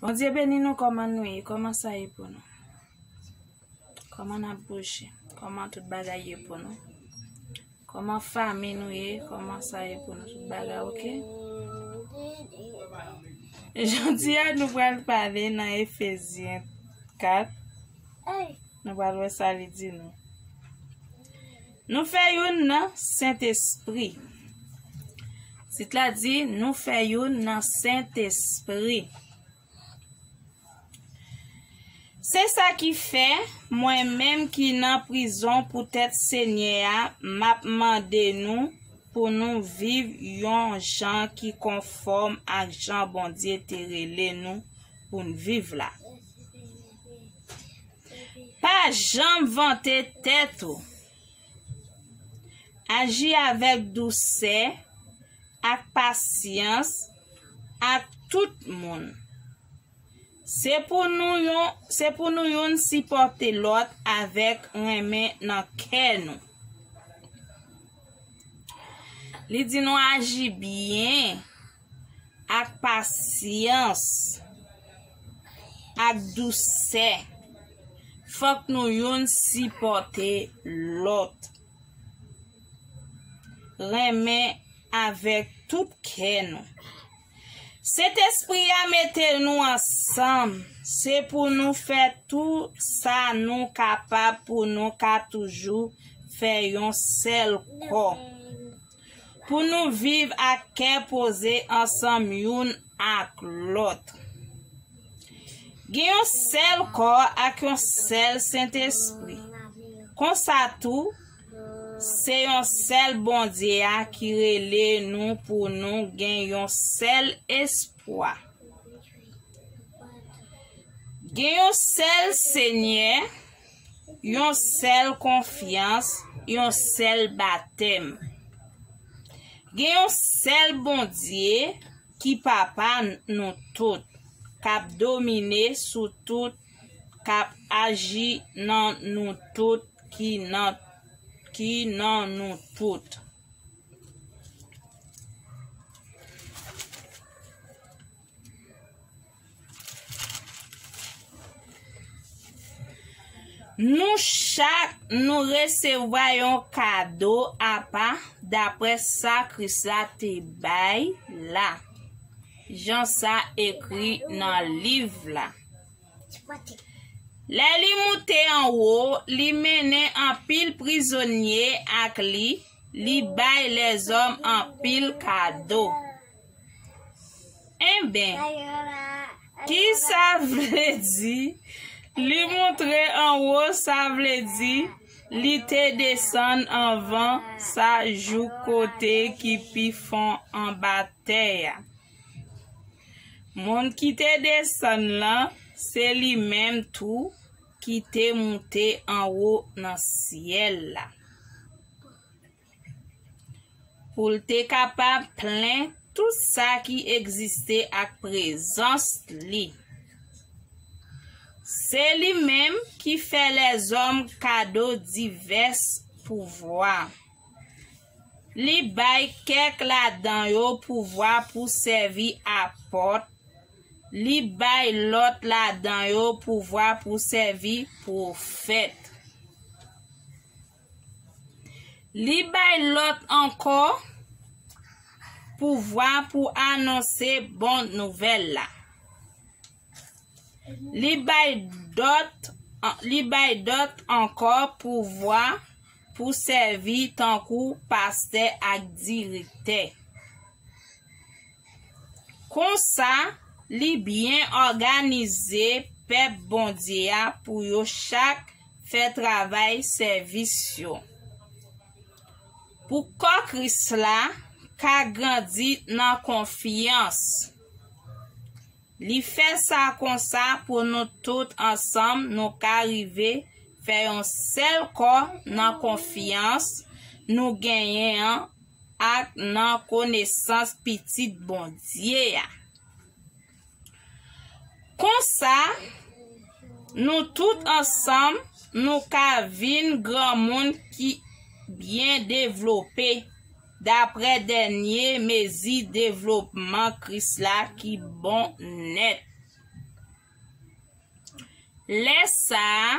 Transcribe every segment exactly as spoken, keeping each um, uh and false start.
Bondye beni nou, kòman nou ye? Kòman sa ye pou nou? Kòman n ap bouje? Kòman tout bagay ye pou nou? Kòman fanmi nou ye? Kòman sa ye pou nou? Tout bagay oke? Jodi a, nou pral pale nan Efezyen kat. Nou pral wè sa li di nou. Nou fè youn nan Sentespri. Tit la di, nou fè youn nan Sentespri. Se sa ki fè, mwen menm ki nan prizon poutèt Senyè a, m ap mande nou pou nou viv yon jan ki konfòm ak jan Bondye te rele nou pou n viv la. Pa janm vante tèt ou. Aji avèk dousè, ak pasyans, ak tout moun. Se pou nou yon, se pou nou youn sipòte lòt avèk renmen nan kè nou. Li di nou aji byen, ak pasyans, ak dousè. Fòk nou youn sipòte lòt. Renmen avèk tout kè nou. Sentespri a mete nou ansanm. Se pou nou fè tou sa nou kapab pou nou ka toujou fè yon sèl kò. Pou nou viv ak kè poze ansanm youn ak lòt. Gen yon sèl kò ak yon sèl Sentespri. Konsa tou, se yon sèl Bondye a ki rele nou pou nou gen yon sèl espwa. Gen yon sèl Senyè, yon sèl konfyans, yon sèl batèm. Gen yon sèl Bondye ki Papa nou tout, k ap domine sou tout, k ap aji nan nou tout, ki nan, ki nan nou tout. Nou chak, nou resevwa yon kado apa dapre sa Kris la te bay la, jan sa ekri nan liv la. Lè li moute anwo, li mennen anpil prizonye ak li, li bay lèzòm anpil kado. Enben, ki sa vle di? Li montre anwo, sa vle di, li te desann anvan sa jouk kote ki pi fon anba tè a. Moun ki te desann lan, se li menm tou ki te moute anwo nan syèl la. Pou l te kapab plen tout sa ki egziste ak prezans li. Se li menm ki fè lèzòm kado divès pouvwa. Li bay kèk ladan yo pouvwa pou sèvi apòt, li bay lòt ladan yo pouvwa pou sèvi pwofèt. Li bay lòt ankò pouvwa pou anonse bon nouvèl la. Li bay dòt, li bay dòt ankò pouvwa pou sèvi tankou pastè ak direktè. Konsa, li byen òganize pèp Bondye a pou yo chak fè travay sèvis yo. Pou kò Kris la ka grandi nan konfyans. Li fè sa konsa pou nou tout ansanm nou ka rive fè yon sèl kò nan konfyans nou genyen an ak nan konesans Pitit Bondye a. Konsa, nou tout ansanm, nou ka vin granmoun ki byen devlope, dapre dènye mezi devlopman Kris la ki bon nèt. Lè sa a,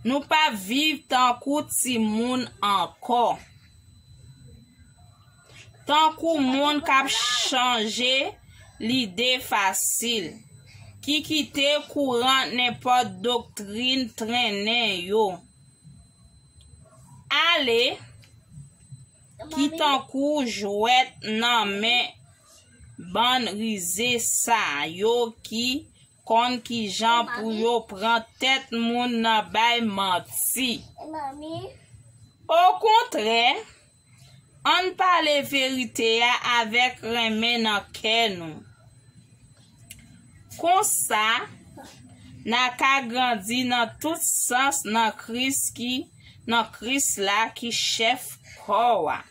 nou p ap viv tankou timoun ankò, tankou moun k ap chanje lide fasil, ki kite kouran nenpòt doktrin trennen yo. Ale, ki tankou jwèt nan men bann rize sa yo ki konn kijan pou yo pran tèt moun nan bay manti. Okontrè, ann pale verite a avèk renmen nan kè nou. Konsa, n a ka grandi nan tout sans nan Kris ki, nan Kris la ki chèf kò a.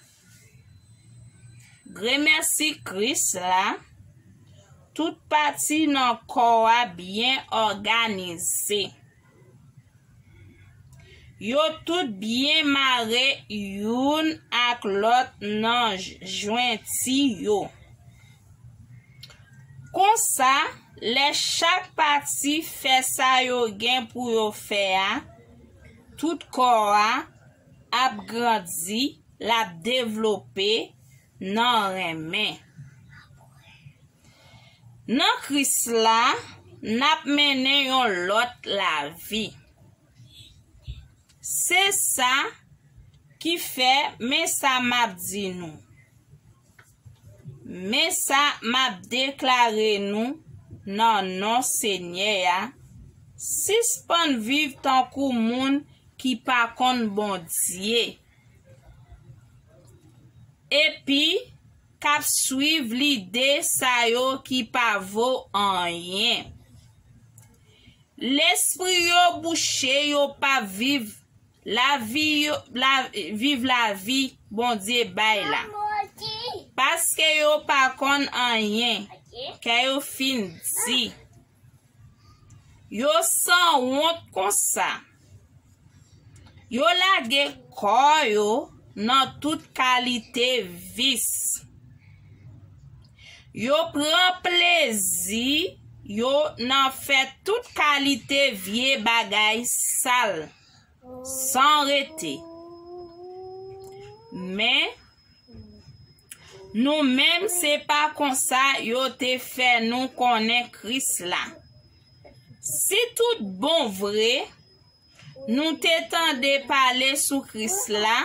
Gremèsi Kris la, tout pati nan kò a byen òganize. Yo tout byen mare youn ak lòt nan j-, jwenti yo. Konsa, lè chak pati fè sa yo gen pou yo fè a, tout kò a ap grandi, l ap devlope nan renmen. Nan Kris la, n ap mennen yon lòt lavi. Se sa ki fè, men sa m ap di nou. Men sa m ap deklare nou nan non Senyè a, sispann viv tankou moun ki pa konn Bondye, epi k ap swiv lide sa yo ki pa vo anyen. Lespri yo bouche, yo p ap viv lavi yo, la, viv lavi Bondye bay la. Paske yo pa konn anyen, kè yo fin di. Yo sanwont konsa. Yo lage kò yo nan tout kalite vis. Yo pran plezi yo nan fè tout kalite vye bagay sal, san rete. Men, nou menm, se pa konsa yo te fè nou konnen Kris la. Si tout bon vre, nou te tande pale sou Kris la,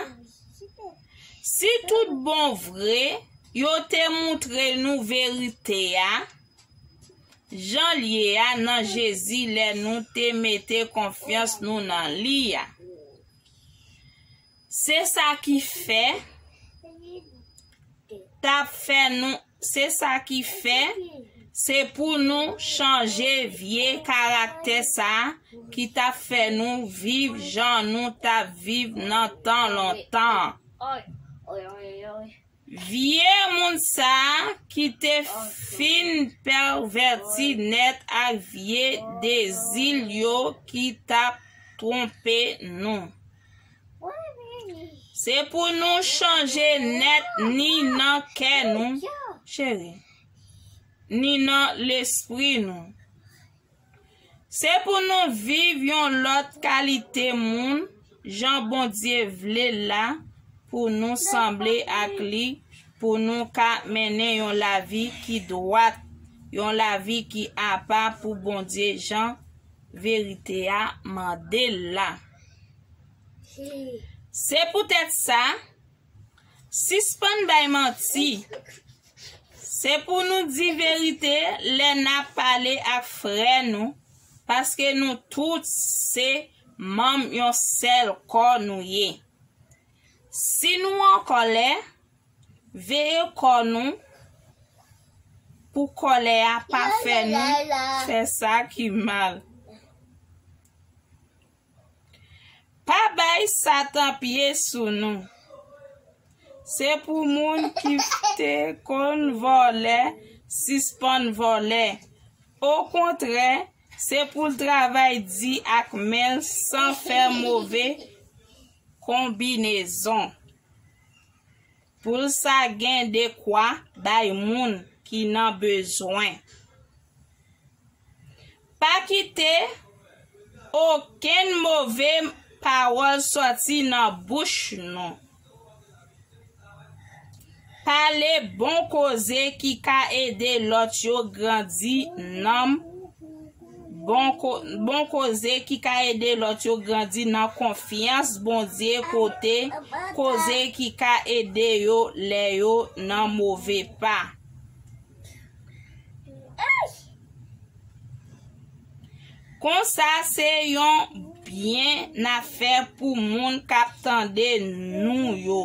si tout bon vre, yo te moutre nou verite a, jan l ye a nan Jezi lè nou te mete konfyans nou nan li a. Se sa ki fè, t ap fè nou, se sa ki fè, se pou nou chanje vye karaktè sa a ki t ap fè nou viv jan nou t ap viv nan tan lontan an. Vye moun sa a ki te fin pèvèti nèt ak vye dezi l yo ki t ap twonpe nou. Se pou nou chanje nèt ni nan kè nou, cheri, ni nan lespri nou. Se pou nou viv yon lòt kalite moun, jan Bondye vle l la, pou nou sanble ak li, pou nou ka mennen yon lavi ki dwat, yon lavi ki apa pou Bondye, jan verite a mande l la. Se poutèt sa, sispann bay manti. Se pou nou di verite lè n ap pale ak frè nou, paske nou tout se manm yon sèl kò nou ye. Si nou an kòlè, veye kò nou pou kòlè a pa fè nou fè sa ki mal. Pa bay Satan pye sou nou. Se pou moun ki te konn vòlè sispann vòlè. Okontrè, se pou l travay di ak men l san fè move konbinezon, pou l sa gen dekwa bay moun ki nan bezwen. Pa kite okenn move pawòl sòti nan bouch nou. Pale bon koze ki ka ede lòt yo grandi nan bon, ko, bon koze ki ka ede lòt yo grandi nan konfyans Bondye kote koze ki ka ede yo lè yo nan move pa. Konsa se yon byen n ap fè pou moun k ap tande nou yo.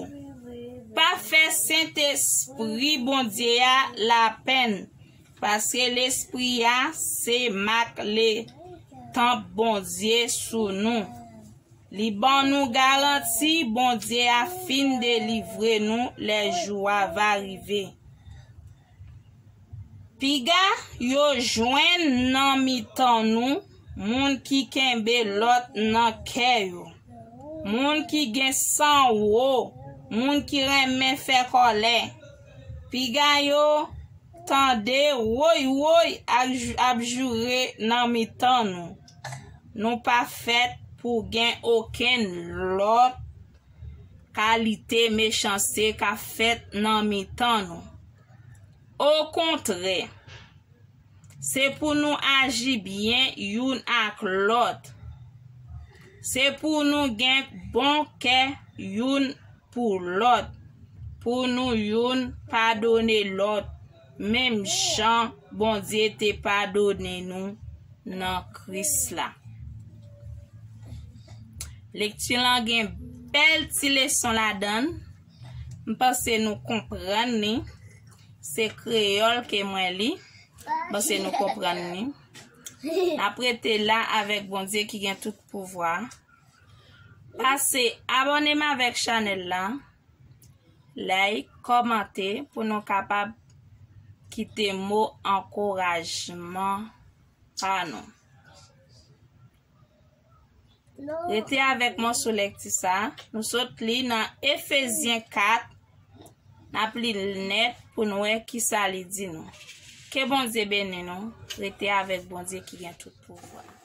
Pa fè Sentespri Bondye a lapenn, paske Lespri a se mak letanp Bondye sou nou. Li ban nou garanti Bondye a fin delivre nou lè jou a va rive. Piga yo jwenn nan mitan nou moun ki kenbe lòt nan kè yo, moun ki gen san wo, moun ki renmen fè kòlè. Piga yo tande woy woy ak ap joure nan mitan nou. Nou pa fèt pou gen okenn lòt kalite mechanste k ap fèt nan mitan nou. Okontrè, se pou nou aji byen youn ak lòt. Se pou nou gen bon kè youn pou lòt, pou nou youn padone lòt, menm jan Bondye te padone nou nan Kris la. Lekti lan gen bèl ti leson ladan l. M panse nou konprann li. Se kreyòl ke mwen li. M panse nou konprann li. N ap rete la avèk Bondye ki gen tout pouvwa. Pase abòne m avèk chanèl la. Like, kòmante pou nou kapab kite mo ankourajman pa nou. Rete avèk mwen sou lekti sa. Nou sot li nan Efezyen kat. N ap li l nèt pou n wè kisa li di nou. Ke Bondye beni nou. Rete avèk Bondye ki gen tout pouvwa.